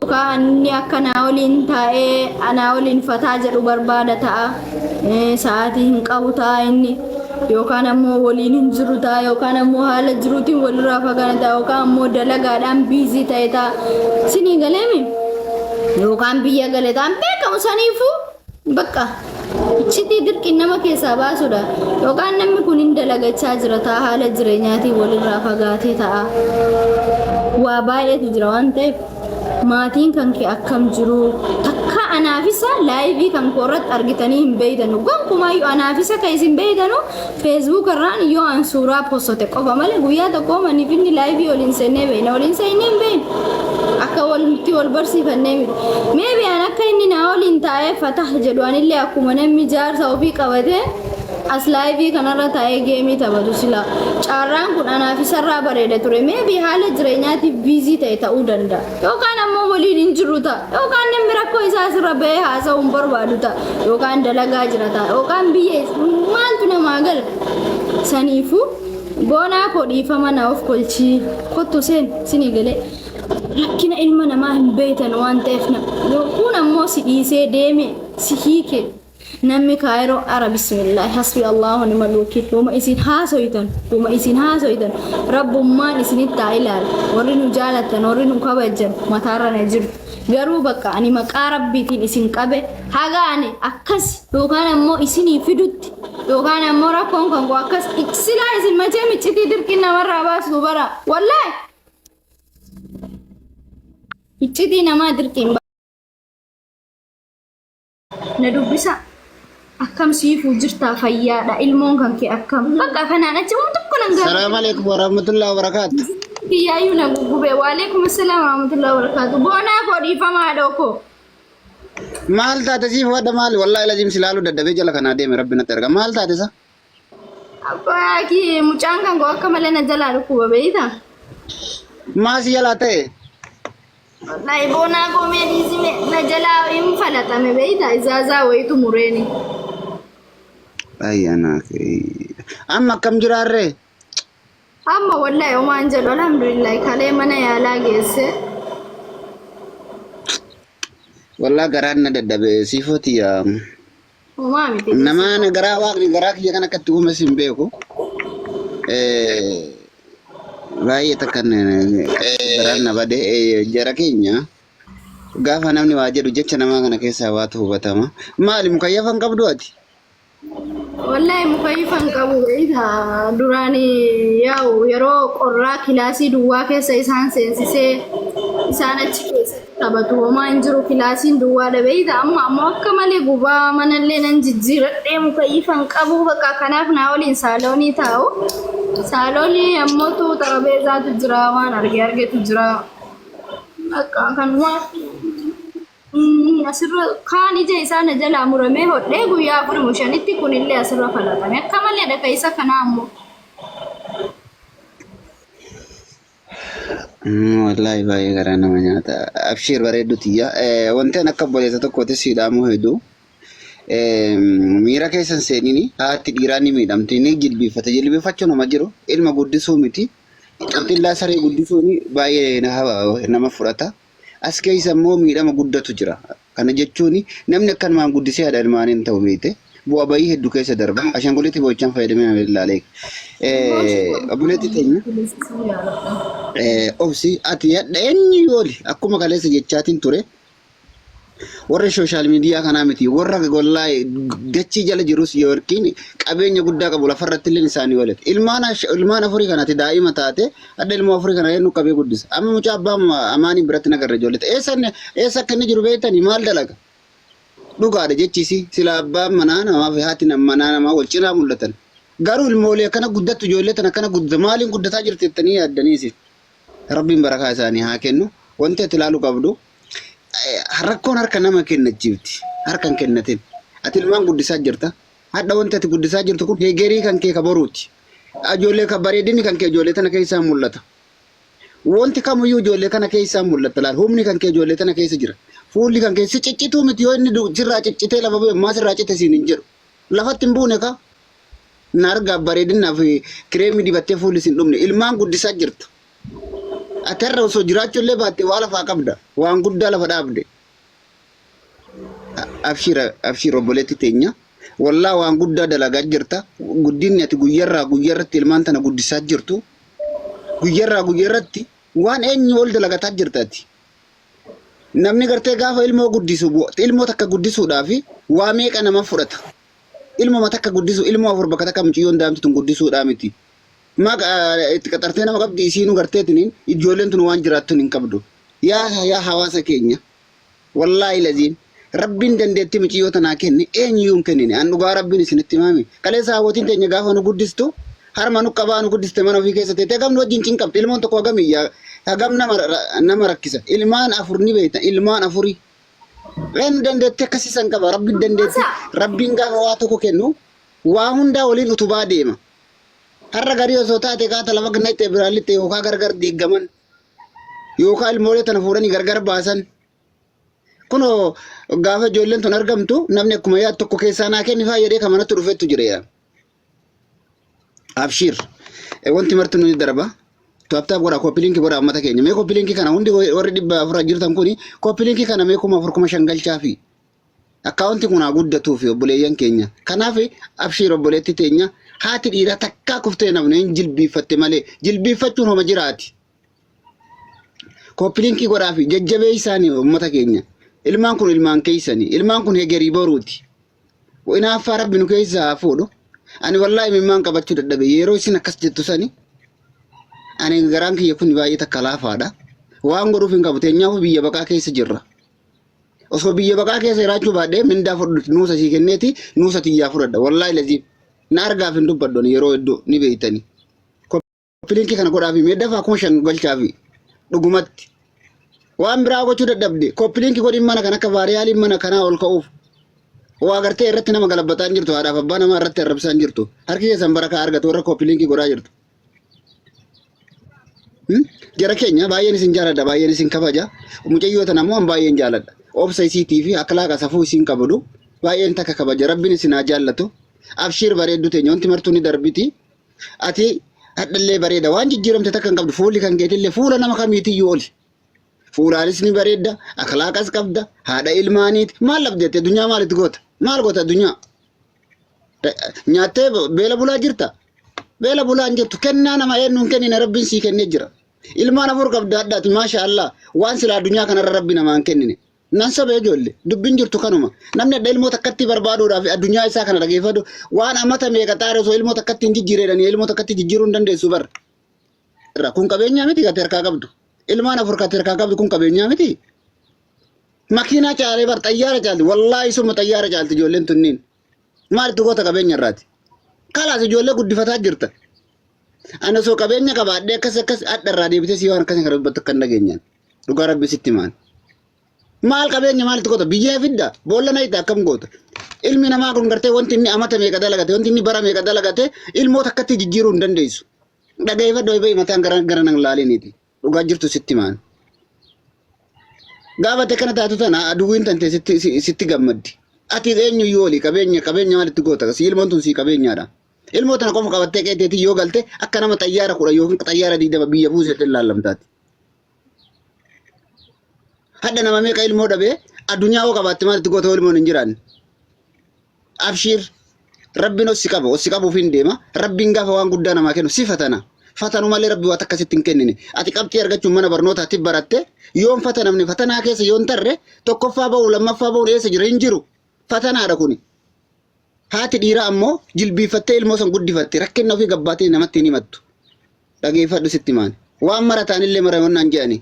Yookaan inni akka naa waliin taa'ee anaa waliin fataa jedhu barbaada ta'a. Sa'aatii hin qabu ta'a inni. Yookaan ammoo waliin hin jiru ta'a. Yookaan ammoo haala jiruutiin walirraa fagaana ta'a. Yookaan ammoo dalagaadhaan biizii ta'e ta'a. Sinii galeemi? Yookaan biyya gale ta'a. Hin beekamu saniifuu. Bakka iccitii dirqiin nama keessaa baasuudha. Yookaan namni kun hin dalagachaa jira ta'a haala jireenyaatiin walirraa fagaatee ta'a. Waa baay'eetu jira waan ta'eef maatiin kan kee akkam jiru takka anaafisa laayivii kan koo irratti argitanii hin beeytanu. Gonkumaayyuu anaafisa kan isin beeytanu feesbuuk irraan yoo an suuraa postote qofa malee guyyaa tokko maniif inni laayivii waliin seennee beeyna waliin seennee hin beeynu. Akka walitti wal barsiifannee miti. Maybe an akka inni naa waliin taa'ee fatah jedhu anillee akkuma namni jaarsa ofii qabatee as laayivii kanarra taa'ee geemii taphatu sila carraan kun anaaf isarraa bareeda ture. Maybe haala jireenyaatiif biizii ta'e ta'uu danda'a. Yookaan ammoo waliin hin jiru ta'a. Yookaan namni rakkoo isaa asirra bahee haasa'uu hin barbaadu ta'a. Yookaan dalagaa jira ta'a. Yookaan biyya maaltu namaa gala. Saniifuu boonaa koo dhiifama na of kolchii kottu seen sinii galee. Rakkina ilma namaa hin beektan waan ta'eef kun ammoo si dhiisee deeme si hiike namni kaayiroo ara bismillaahi hasbi allahu ni'mal wakiil wama isin haasoytan wama isin haasoytan rabbummaan isinitti haa ilaalu warri nu jaalattan warri nu kabajjan mataarra na jirtu garuu bakka ani maqaa rabbiitiin isin qabe haga ani akkas yookaan ammoo isinii fidutti yookaan ammoo rakkoon kan koo akkas silaa isin machee miccitii dirqiin namarraa baastu bara wallaahi Iccitii namaa dirqiin na dubbisa. Akkam siifuu jirtaa fayyaadha ilmoon kan kee akkam bakka kanaan achi waan tokko nan gaafate. Salaam alaikum warahmatullahi wabarakatuh. Kiyyaayyuu na guggube. Waalaikum assalaam warahmatullahi wabarakatuh. Boonaa koo dhiifama haadhoo koo. Maal taate siif wadda maali? Wallahi lazim si laaluu dadhabee jala kanaa deeme rabbi natti erga. Maal taate sa? Abbaa kii mucaan kan koo akka malee na jalaa dhukkuba beeyta. Maa si jalaa ta'e? Wallahi boonaa koo mee dhiisime na jalaa hin falaxame beeyta izaazaa wayitu mureeni. Ayyaanaa kee. Amma akkam jiraarree? Amma wallahi homaan jedhu alhamdulillah kalee mana yaalaa geesse. Wallah garaan na dadhabe siifoo tiyya. Homaa miti. Namaan garaa waaqni garaa kiyya kan akka itti uume sin beeku. Baay'ee takkan garaan na bade jara keenya gaafa namni waa jedhu jecha namaa kana keessaa waatu hubatama. Maali mukayyafa hin qabdu ati? Wallahi mukayyifa hin qabu beekta duraan yaa'u yeroo qorraa kilaasii duwwaa keessa isaan seensisee isaan achi keessatti taphatu homaa hin jiru kilaasiin duwwaadha beekta amma ammoo akka malee gubaa manallee nan jijjiiradhee mukayyifa hin qabu bakka kanaaf naa waliin saaloonii taa'u saaloonii ammootu xarabeezaatu jira waan arge argetu jira bakka kanumaa asirra kaan ija isaa na jalaa muramee hodhee guyyaa afurimo shanitti kunillee asirra falaxame akka malee dhaka isa kanaa ammoo. Wallaahi baay'ee garaa nama nyaata. Abshiir bareeddu tiyya. Wanti an akka obboleessa tokkootti si dhaamuu hedu. Miira keessa hin seenini. Haati dhiiraa ni miidhamti ni jilbiiffata. Jilbiiffachuun homa jiru. Ilma guddisuu miti. Xinxillaa saree guddisuun baay'ee nama fudhata. As keessa immoo miidhama guddatu jira. Kana jechuun namni akkanumaan guddisee haadha ilmaanii hin ta'u beekte. Bu'a bayii hedduu keessa darba. Ashanguliitii boo'ichaan fayyadamee nama ilaalee. Obboleettii teenya obsi ati hadha eenyu yooli akkuma kaleessa jechaatiin ture. Warra sooshaal miidiyaa kanaa miti warra gollaa dachii jala jirus yookiin qabeenya guddaa qabu lafarratti illee isaanii walati. Ilmaan ilmaan afurii kanati daa'ima taate hadha ilmoo afurii kana eenyu qabee guddisa. Amma mucaa abbaa amaaniin biratti nagarra ijoollee ta'e. Eessa eessa akka inni jiru beektanii maal dalaga? Dhugaadha jechisi sila abbaan manaa namaa fi haati manaa namaa wal cinaa mul'atan. Garuu ilmoolee akkana guddattu ijoollee tana akkana guddatu maaliin guddataa jirti jettanii yaaddanii isin. Rabbiin barakaa isaanii haa kennu. Wanti ati ilaaluu qabdu rakkoon harka nama kennachiifti. Harka hin kennatin. Ati ilmaan guddisaa jirta. Hadha wanti ati guddisaa jirtu kun hegerii kan kee ka boruuti. Ijoollee ka bareedinni kan kee ijoollee tana keessaa mul'ata. Wanti kamiyyuu ijoollee kana keessaa mul'ata laal. Humni kan kee ijoollee tana keessa jira. Fuulli kan kee si ciccituu miti yoo inni sirraa ciccitee lafa bu'e maa sirraa cite siin hin jedhu. Lafatti hin buune kaa. Na argaa bareedinaa fi kireemii dibattee fuulli siin dhumne. Ilmaan guddisaa jirta. Ati har'a osoo jiraachuu illee baatte waa lafaa qabda. Waan guddaa lafa dhaabde. Abshir abshir obboleetti teenya. Wallaa waan guddaa dalagaa jirta. Guddinni ati guyyarraa guyyarratti ilmaan tana guddisaa jirtu. Guyyarraa guyyarratti waan eenyu ol dalagataa jirta ati. Namni gartee gaafa ilmoo guddisu ilmoo takka guddisuudhaaf waa meeqa nama fudhata. Ilmoo takka guddisu ilmoo afur bakka takka mucayyoon daa'imti tun guddisuudhaa miti. Maqa itti qaxartee nama qabdi isiinuu garteetiniin ijoolleen tun waan jiraattuun hin qabdu. Yaa yaa hawaasa keenya wallaahi laziim rabbiin dandeettii mucayyoo tanaa kenne eenyuyyuu hin kennine an dhugaa rabbiin isinitti himaami. Kaleessa hawwatiin teenya gaafa nu guddistu harma nu qabaa nu guddiste mana ofii keessa teettee hagam nu wajjin cinqabdi ilmoon tokko hagam iyya hagam nama nama rakkisa ilmaan afur ni beekta ilmaan afurii. Eenyu dandeettii akkasii san qaba rabbiin dandeettii rabbiin gaafa waa tokko kennu waa hundaa waliin utubaa deema. Har'a garii osoo taate kaata lafa gannatte biraan lixxe yookaan gargar diiggaman yookaan ilmoolee tana fuudhanii gargar baasan. Kunoo gaafa ijoolleen tun argamtu namni akkuma yaadu tokko keessaa naa kenni faa jedhee kan manatti dhufettu jira yaa. Abshiir wanti marti nuyi darba. Taaptaap godhaa koppiliinki godhaa uummata keenya. Mee koppiliinki kana hundi warri 400 jirtan kuni koppiliinki kana mee 4000 5000 galchaafi. Akkaawunti kun haa guddatuufi obboleeyyan keenya. Kanaaf abshiir obboleetti teenya haati dhiiraa takkaa kuftee namni hin jilbiiffatte malee jilbiiffachuun homa jiraati. Koppiliinkii godhaafi jajjabeessaanii uummata keenya. Ilmaan kun ilmaan keessanii ilmaan kun hegerii boruuti. Inaaffaa rabbi nu keessaa haa fuudhu. Ani wallaahi imimmaan qabachuu dadhabe yeroo isin akkas jettu sani ani garaan kiyya kun baay'ee takka laafaadha. Waan godhuuf hin qabu teenyaaf biyya baqaa keessa jirra. Osoo biyya baqaa keessa jiraachuu baadhee mindaa fudhu nuusa sii kenneeti nuusa tiyyaa fudhadha. Wallaahi laziim na argaaf hin dubbadhu ani yeroo hedduu ni beektani. Koppiliinkii kana godhaafi mee dafaa 5000 galchaafi dhugumatti. Waan biraa gochuu dadhabde koppiliinkii godhin mana kan akka vaariyaaliin mana kanaa ol ka'uuf. Waa gartee irratti nama galabbataa hin jirtu haadhaaf abbaa namaa irratti arrabsaa hin jirtu. Harki keessan barakaa argatu warra koppiliinkii godhaa jirtu. Jara keenya baay'een isin jaaladha baay'een isin kabaja mucayyoo tana immoo an baay'een jaaladha obsa isiitii fi akhlaaqa safuu isiin qabdu baay'een takka kabaja rabbiin isin haa jaallatu abshiir bareeddu teenya wanti martuu ni darbiti ati hadhallee bareeda waan jijjiiramte takka hin qabdu fuulli kan keetillee fuula nama kamiitiyyuu oli fuulaanis ni bareedda akhlaaqas qabda haadha ilmaaniiti maal dhabdeette addunyaa maalitti goota maal goota addunyaa Nyaattee beela bulaa jirta. Beela bulaa hin jirtu. Kennaa nama eenyu hin kennine rabbiin sii kennee jira. Ilmaan afur qabda addaati maasha Allah. Waan silaa addunyaa kanarra rabbi namaa hin kennine. Nan sobe ijoollee dubbiin jirtu kanuma. Namni adda ilmoo takkatti barbaaduudhaaf addunyaa isaa kana dhageeffatu waan amata meeqa xaare osoo ilmoo takkatti hin jijjiiredhanii ilmoo takkatti jijjiiruu hin dandeessu bar. Kun qabeenyaa miti kati harkaa qabdu. Ilmaan afur kati harkaa qabdu kun qabeenyaa miti. Makiinaa caalee bar xayyaara caalti. Wallaahi summa xayyaara caalti ijoolleen tunniin. Maaltu goota qabeenya irraati? Kalaas ijoollee guddifataa jirta. Ani osoo qabeenya qabaadhee akkas akkas hadha irraa deebitee si waan akkasii kana dubbattu akka hin dhageenyaan. Dhugaa rabbi sitti maan. Maal qabeenya maaltu goota? Biyyee fidda? Boolla nayita akkam goota? Ilmi namaa kun gartee wanti inni amata meeqa dalagate wanti inni bara meeqa dalagate ilmoo takkatti jijjiiruu hin dandeessu. Dhageeffadhu bayi mataan gara gara nan laaliniiti. Dhugaa jirtu sitti maan. Gaafa ati akkana taatu tana aduwwiin tante sitti sitti gammaddi. Ati eenyuyyuu olii qabeenya qabeenya maalitti goota? Si ilmoon tun sii qabeenyaadha. Ilmoo tana qofa qabattee qeeteetii yoo galte akka nama xayyaara 10 yookiin xayyaara 20 biyya buusetti ilaallamtaati. Hadha nama meeqa ilmoo dhabee addunyaa hoo qabaatte maalitti goota yoo ilmoon hin jiraanne? Abshiir rabbiin ossi qaba ossi qabuuf hin deema rabbiin gaafa waan guddaa namaa kennu si fatana fatanu malee rabbi waa takka sitti hin kennine ati qabxii argachuun mana barnootaatti baratte yoon fatanamne fatanaa keessa yoon tarre tokkoffaa ba'u lammaffaa ba'uun eessa jira hin jiru fatanaadha kuni haati dhiiraa ammoo jilbiiffattee ilmoo san guddifatte rakkinna ofii gabbaatee namatti hin himattu dhageeffadhu sitti maani. Waan marataan illee maramannaan jedhani.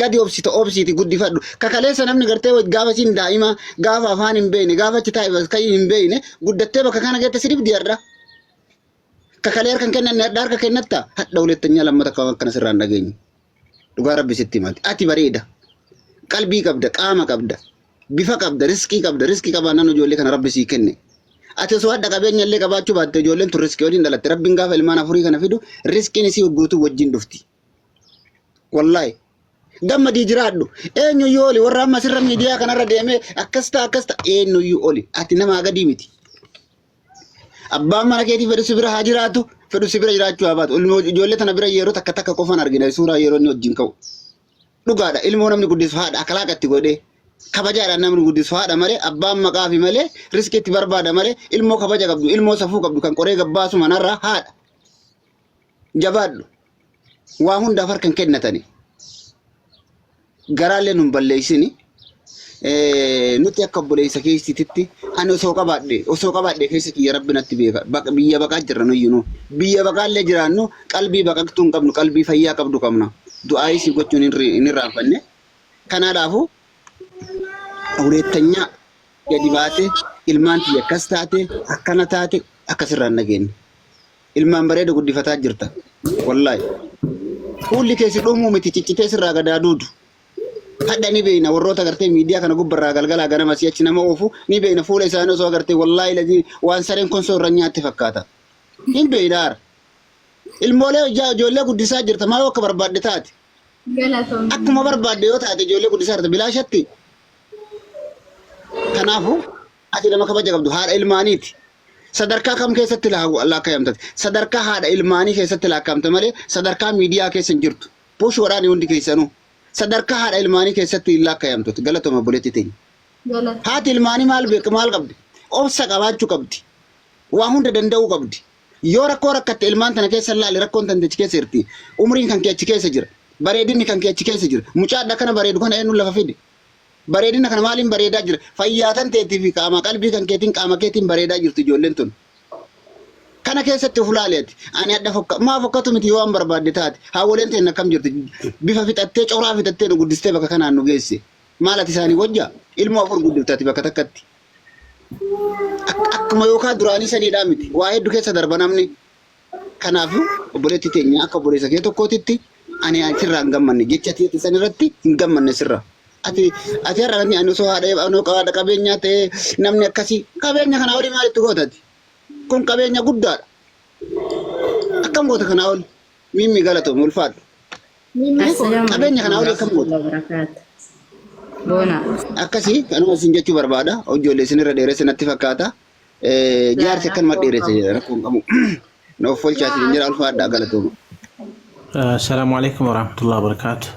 Gadi obsita obsiiti guddifadhu. Kakaleessa namni gartee gaafa isiin daa'ima gaafa afaan hin beekne gaafa achi taa'e ka'ii hin beekne guddattee bakka kana geette si dhibdi har'a. Kakalee harka hin kennanne hadha harka kennatta hadha hulettanyaa lammata akka waan kana sirraa hin dhageenye. Dhugaa rabbi sitti himati. Ati bareeda. Qalbii qabda, qaama qabda, bifa qabda, riskii qabda, riskii qabaannaan ijoollee kana rabbi sii kenne. Ati osoo hadha qabeenya illee qabaachuu baatte ijoolleen tun riskii waliin dhalatte. Rabbiin gaafa ilmaan afurii kana fidu riskiin isii guutuu wajjin dhufti. Wallaahi. Gammadii jiraadhu. Eenyuyyuu oli warra amma sirra miidiyaa kanarra deemee akkas ta'a akkas ta'a eenyuyyuu oli. Ati namaa gadii miti. Abbaan mana keetii fedhu si bira haa jiraatu, Fedhu si bira jiraachuu haa baatu. Ijoollee tana bira yeroo takka takka qofan argina suuraa yeroo inni wajjin ka'u. Dhugaadha ilmoo namni guddisu haadha akhlaaqa itti godhee kabajaadhaan namni guddisu haadha malee abbaan maqaafi malee riskii itti barbaada malee ilmoo kabaja qabdu ilmoo safuu qabdu kan qoree gabbaasu manarraa haadha. Jabaadhu waa hundaaf harka hin kennatani. Garaallee nun balleessini. Nuti akka obboleessa keessititti ani osoo qabaadhe keessa kiyya rabbi natti beeka. Biyya baqaa jirra nuyyinuu. Biyya baqaallee jiraannu qalbii baqaqtuu hin qabnu, qalbii fayyaa qabdu qabna. Du'aa isii gochuun hin irraanfanne. Kanaadhaafu huleettanyaa gadi baate ilmaan tiyya akkas taate akkana taate akkasirraa hin dhageenye. Ilmaan bareeda guddifataa jirta. Wallaahi. Fuulli keessi dhumuu miti ciccitee sirraa gadaa duudu. Hadha ni beeyna warroota gartee miidiyaa kana gubbarraa galgalaa ganama si'achi nama oofu ni beeyna fuula isaanii osoo agartee wallaahi lazii waan sareen konsoo irra nyaatte fakkaata. Hin beeyna haara. Ilmoolee ijoollee guddisaa jirta maal akka barbaadde taate. Galatoomii. Akkuma barbaadde yoo taate ijoollee guddisaa jirta bilaashatti. Kanaafuu ati nama kabaja qabdu haadha ilmaaniiti. Sadarkaa kam keessatti lakkaa'amtate? Sadarkaa haadha ilmaanii keessatti lakkaa'amte malee sadarkaa miidiyaa keessa hin jirtu. Push godhaanii hundi keessanuu. Sadarkaa haadha ilmaanii keessatti hin lakkaa'amtu. Galatoma obboleetti teenya. Galatoomii. Haati ilmaanii maal beek maal qabdi? Obsa qabaachuu qabdi. Waa hunda danda'uu qabdi. Yoo rakkoo rakkatte ilmaan tana keessa laali rakkoon tan achi keessa jirti. Umriin kan kee achi keessa jira. Bareedinni kan kee achi keessa jira. Mucaadha kana bareedu kana eenyuun lafa fide? Bareedina kana maaliin bareedaa jira? Fayyaa tan teetii fi qaama qalbii kan keetiin qaama keetiin bareedaa jirti ijoolleen tun. Kana keessatti of laali ati. Ani adda fokka maa fokkatu miti yoo waan barbaadde taate. Haawwoleen ta'in akkam jirti? Bifa fixattee coraa fixattee nu guddistee bakka kanaan nu geesse. Maal ati isaanii wajja? Ilmoo afur guddifte ati bakka takkatti. Akkuma yookaan duraanii saniidhaa miti. Waa hedduu keessa darba namni. Kanaafuu obboleetti teenya akka obboleessa kee tokkootitti ani sirraa hin gammanne jecha ati san irratti hin gammanne sirra. Ati har'a ani osoo haadha qabeenyaa ta'ee namni akkasii qabeenya kanaa olii maalitti gootati? Kun qabeenya guddaadha. Akkam goota kanaa oli? Mimmi galatoomi ulfaadhu. Assalaamu Qabeenya alaikum kanaa olii akkam goota? warahmatullahi wabarakatuh. Boona. Akkasii kanuma isin jechuu barbaada. Ijoollee isinirra dheeresse natti fakkaata. Jaarsi akkanuma dheeresse jedha rakkoon qabu. Na of folchaa isin jira ulfaadha galatooma. السلام عليكم ورحمة الله وبركاته.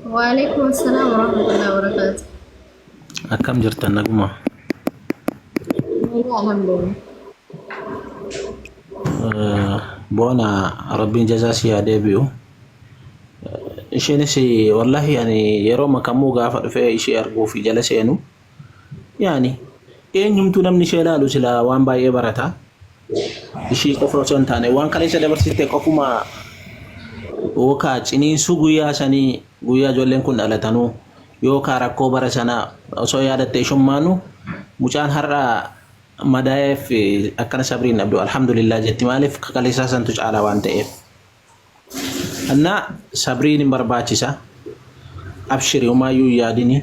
وعليكم السلام ورحمة الله وبركاته. Akkam jirtan naguma? Alhamdulillah. Boona rabbiin jazaa si haa deebi'u. Isheenis wallahi ani yeroo makamuu gaafa dhufee ishee arguu fi jala seenu yaani eenyumtuu namni ishee ilaalu silaa waan baay'ee barata. Ishii qofa osoo hin taane waan kaleessa dabarsite qofuma yookaan ciniinsuu guyyaa sanii guyyaa ijoolleen kun dhalatanuu yookaan rakkoo bara sanaa osoo yaadatte ishummaanu mucaan har'a madaa'eef akkana sabriin dhabdu alhamdulillah jetti maaliif kaleessaa santu caalaa waan ta'eef. Annaa sabriin hin barbaachisa. Abshiri homaayyuu hin yaadini.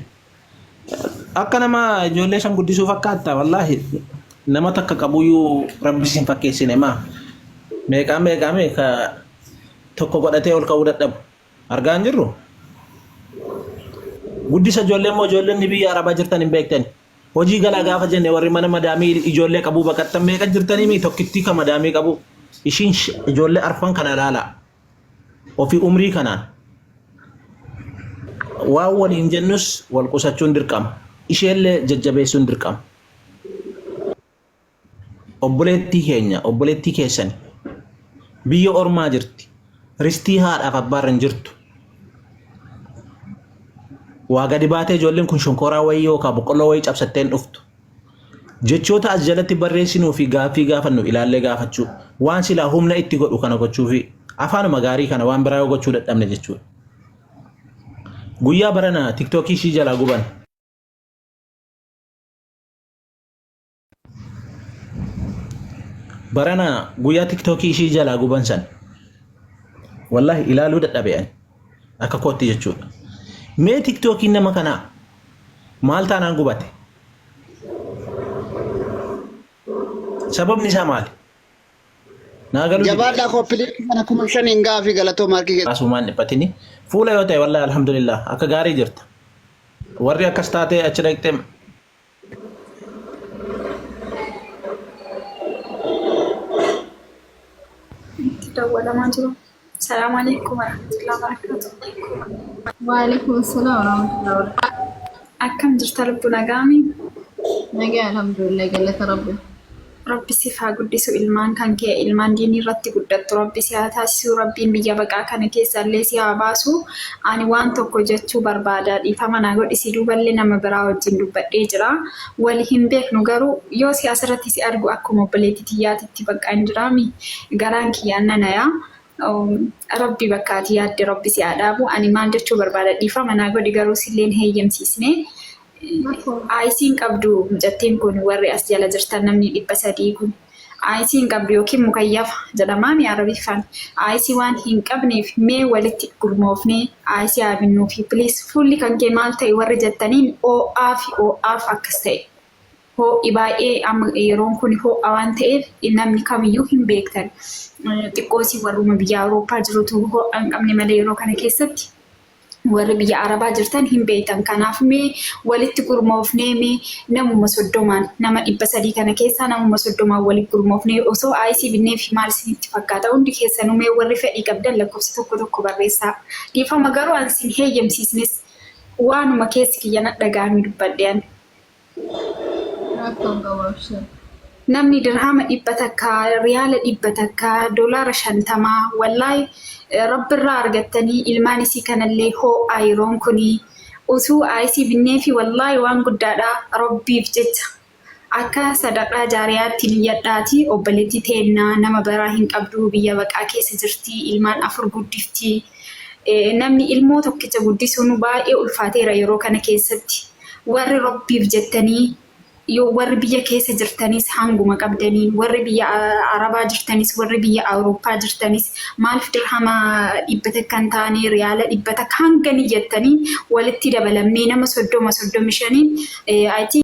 Akka nama ijoollee shan guddisuu fakkaatta wallaahi nama takka qabuyyuu rabbi sin fakkeessine maa meeqaa meeqaa meeqa tokko godhatee ol ka'uu dadhabu argaa hin jirru. Guddisa ijoollee immoo ijoolleen biyya arabaa jirtan hin beektani. Hojii galaa gaafa jenne warri mana madaamii ijoollee qabuu baqattan meeqa jirtanii mi tokkittii kan madaamii qabu ishiin ijoollee arfan kana ilaalaa ofii umrii kanaan waan waliin jennus wal qusachuun dirqama. Isheellee jajjabeessuun dirqama. Obboleettii keenya obboleettii keessani biyya ormaa jirti. Ristii haadhaaf abbaarra hin jirtu. Waa gadi baatee ijoolleen kun shonkoraa wayii yookaan boqqolloo wayii cabsattee hin dhuftu. Jechoota as jalatti barreessinuu fi gaaffii gaafannu ilaallee gaafachuu waan silaa humna itti godhu kana gochuu fi afaanuma gaarii kana waan biraa yoo gochuu dadhabne jechuudha. Guyyaa barana tiktookii ishii jalaa guban. Barana guyyaa tiktookii ishii jalaa guban san wallahi ilaaluu dadhabe ani akka kootti jechuudha. Mee tiktookiin nama kanaa maal taanaan gubate? Sababni isaa maali? Naa galuu dide. Jabaadhaa copy link kana 5000 gaafii galatooma harki keessan. Asumaan dhiphatini. Fuula yoo ta'e wallahi alhamdulillah akka gaarii jirta. Warri akkas taatee achi dhaqxee Dawwalamaa jiru. Salaamu alaikum warahmatullahi wabarakatuh. Waalaikum salaam warahmatullahi wabarakatuh. Akkam jirta lubbu nagaami? Nagaa alhamdulillah galata rabbi. Rabbi siif haa guddisu ilmaan kan kee ilmaan diinii irratti guddattu rabbi si haa taasisu rabbiin biyya baqaa kana keessa illee si haa baasu. Ani waan tokko jechuu barbaada dhiifama naa godhi si duuballee nama biraa wajjin dubbadhee jira. Wali hin beeknu garuu yoo si asirratti si argu akkuma obboleettii tiyyaatitti bakka hin jiraami garaan kiyyaan nanayaa. Rabbi bakka ati yaadde rabbi si haa dhaabu. Ani maal jechuu barbaada dhiifama naa godhi garuu silleen heeyyamsiisne. Aayisiin qabdu mucattiin kun warri as jala jirtan namni 300 kun. Aayisii hin qabdu yookiin mukayyafa jedhamaa mi Arabiffaan. Aayisii waan hin qabneef mee walitti gurmoofnee aayisii haa binnuufi please fuulli kan kee maal ta'e warri jettaniin oo'aa fi oo'aaf akkas ta'e. Hoo'i baay'ee amma yeroon kun hoo'a waan ta'eef namni kamiyyuu hin beektan. Xiqqoosii warruma biyya Awurooppaa jirutu hoo'a hin qabne malee yeroo kana keessatti warri biyya Arabaa jirtan hin beektan. Kanaaf mee walitti gurmoofnee mee namuma 30n nama 300 kana keessaa namuma 30n walitti gurmoofnee osoo aayisii binnee fi maal isinitti fakkaata? Hundi keessanuu mee warri fedhii qabdan lakkoofsa tokko tokko barreessaa. Dhiifama garuu an sin heeyyamsiisnes waanuma keessi kiyya na dhaga'ame dubbadhe ani. Rakkoon qabu abshir. Namni dirhama 100, riyaala 100, doolaara 50, wallaahi rabbirraa argattanii ilmaan isii kanallee hoo'a yeroon kuni utuu aayisii binneefi wallaahi waan guddaadha rabbiif jecha akka sadaqaa jaariyaatti niyyadhaati obboleettii teenna nama baraa hin qabdu biyya baqaa keessa jirti ilmaan afur guddifti namni ilmoo tokkicha guddisuun baay'ee ulfaateera yeroo kana keessatti Warri Rabbiif jettanii yoo warri biyya keessa jirtanis hanguma qabdaniin warri biyya Arabaa jirtanis warri biyya Awurooppaa jirtanis maaliif dirhama 100 hin taane riyaala 100 hanga ni jettanii walitti dabalamnee nama 30 35n I think.